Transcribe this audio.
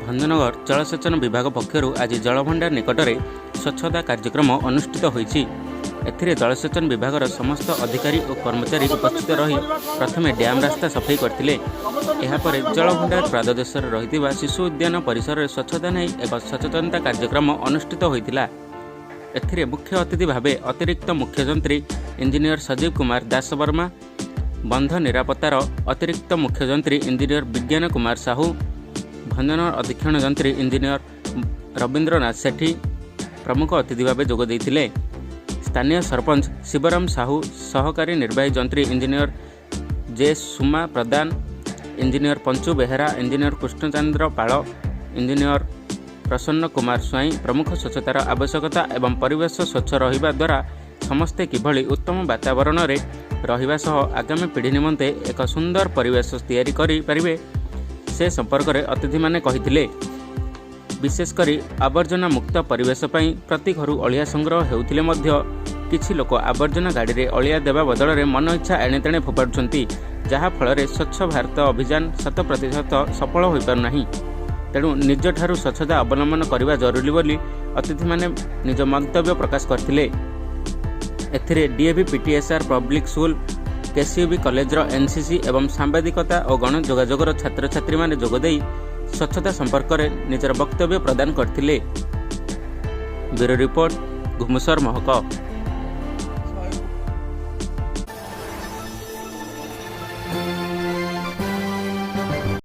ଭଞ୍ଜନଗର ଜଳସେଚନ ବିଭାଗ ପକ୍ଷରୁ ଆଜି ଜଳଭଣ୍ଡାର ନିକଟରେ ସ୍ୱଚ୍ଛତା କାର୍ଯ୍ୟକ୍ରମ ଅନୁଷ୍ଠିତ ହୋଇଛି। ଏଥିରେ ଜଳସେଚନ ବିଭାଗର ସମସ୍ତ ଅଧିକାରୀ ଓ କର୍ମଚାରୀ ଉପସ୍ଥିତ ରହି ପ୍ରଥମେ ଡ୍ୟାମ୍ ରାସ୍ତା ସଫେଇ କରିଥିଲେ। ଏହାପରେ ଜଳଭଣ୍ଡାର ପାଦଦେଶରେ ରହିଥିବା ଶିଶୁ ଉଦ୍ୟାନ ପରିସରରେ ସ୍ୱଚ୍ଛତା ନେଇ ଏକ ସଚେତନତା କାର୍ଯ୍ୟକ୍ରମ ଅନୁଷ୍ଠିତ ହୋଇଥିଲା। ଏଥିରେ ମୁଖ୍ୟ ଅତିଥି ଭାବେ ଅତିରିକ୍ତ ମୁଖ୍ୟ ଯନ୍ତ୍ରୀ ଇଞ୍ଜିନିୟର ସଜୀବ କୁମାର ଦାସବର୍ମା, ବନ୍ଧ ନିରାପତ୍ତାର ଅତିରିକ୍ତ ମୁଖ୍ୟ ଯନ୍ତ୍ରୀ ଇଞ୍ଜିନିୟର ବିଜ୍ଞାନ କୁମାର ସାହୁ, ଭଞ୍ଜନଗର ଅଧୀକ୍ଷଣ ଯନ୍ତ୍ରୀ ଇଞ୍ଜିନିୟର ରବୀନ୍ଦ୍ରନାଥ ସେଠୀ ପ୍ରମୁଖ ଅତିଥି ଭାବେ ଯୋଗ ଦେଇଥିଲେ। ସ୍ଥାନୀୟ ସରପଞ୍ଚ ଶିବରାମ ସାହୁ, ସହକାରୀ ନିର୍ବାହୀ ଯନ୍ତ୍ରୀ ଇଞ୍ଜିନିୟର ଜେ ସୁମା ପ୍ରଧାନ, ଇଞ୍ଜିନିୟର ପଞ୍ଚୁ ବେହେରା, ଇଞ୍ଜିନିୟର କୃଷ୍ଣଚନ୍ଦ୍ର ପାଳ, ଇଞ୍ଜିନିୟର ପ୍ରସନ୍ନ କୁମାର ସ୍ୱାଇଁ ପ୍ରମୁଖ ସ୍ୱଚ୍ଛତାର ଆବଶ୍ୟକତା ଏବଂ ପରିବେଶ ସ୍ୱଚ୍ଛ ରହିବା ଦ୍ୱାରା ସମସ୍ତେ କିଭଳି ଉତ୍ତମ ବାତାବରଣରେ ରହିବା ସହ ଆଗାମୀ ପିଢ଼ି ନିମନ୍ତେ ଏକ ସୁନ୍ଦର ପରିବେଶ ତିଆରି କରିପାରିବେ, ସେ ସମ୍ପର୍କରେ ଅତିଥିମାନେ କହିଥିଲେ। ବିଶେଷ କରି ଆବର୍ଜନା ମୁକ୍ତ ପରିବେଶ ପାଇଁ ପ୍ରତି ଘରୁ ଅଳିଆ ସଂଗ୍ରହ ହେଉଥିଲେ ମଧ୍ୟ କିଛି ଲୋକ ଆବର୍ଜନା ଗାଡ଼ିରେ ଅଳିଆ ଦେବା ବଦଳରେ ମନଇଚ୍ଛା ଏଣେତେଣେ ଫୋପାଡ଼ୁଛନ୍ତି, ଯାହାଫଳରେ ସ୍ୱଚ୍ଛ ଭାରତ ଅଭିଯାନ 100% ସଫଳ ହୋଇପାରୁନାହିଁ। ତେଣୁ ନିଜଠାରୁ ସ୍ୱଚ୍ଛତା ଅବଲମ୍ବନ କରିବା ଜରୁରୀ ବୋଲି ଅତିଥିମାନେ ନିଜ ମନ୍ତବ୍ୟ ପ୍ରକାଶ କରିଥିଲେ। ଏଥିରେ ଡିଏଭି ପିଟିଏସ୍ଆର୍ ପବ୍ଲିକ୍ ସ୍କୁଲ, କେସିୟୁବି କଲେଜର ଏନ୍ସିସି ଏବଂ ସାମ୍ବାଦିକତା ଓ ଗଣଯୋଗାଯୋଗର ଛାତ୍ରଛାତ୍ରୀମାନେ ଯୋଗଦେଇ ସ୍ୱଚ୍ଛତା ସମ୍ପର୍କରେ ନିଜର ବକ୍ତବ୍ୟ ପ୍ରଦାନ କରିଥିଲେ। ବ୍ୟୁରୋ ରିପୋର୍ଟ, ଘୁମୁସର ମହକ।